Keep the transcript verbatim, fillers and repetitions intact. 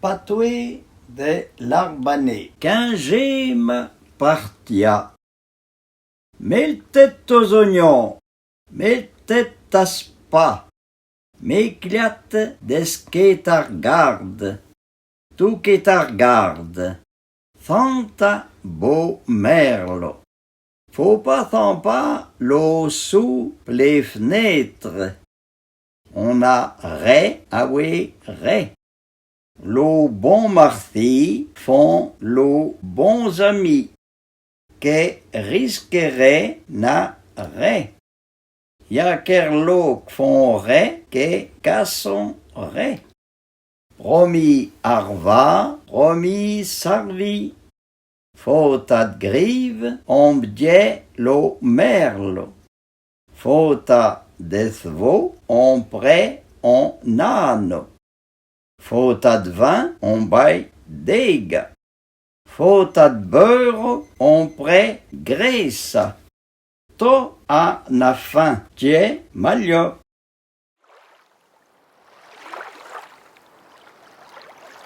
Patwé de l'Arbané. Kinzéma partia. Mèl tèt os onyon, mèl tèt as pa, mèl klyat de s'kè t'argarde, tou kè t'argarde. Fanta bo mèrlo. Fô pa thampa lo sou plé fnétre. On n'a rè awé rè. Lo bon marti fon lo bon zami. Kè riskèrè n'a rè. Y a kèrlo k'fon rè kè kasson rè. Promi arvà, promi sarvi. Fô t'at grive on bdyè lo mèrlo. Fô t'at dètvo on prè on ano. Fô t'at vin on bai d'éga. Fô t'at beuro on prè gréssa. To a na fin, tyè malyo.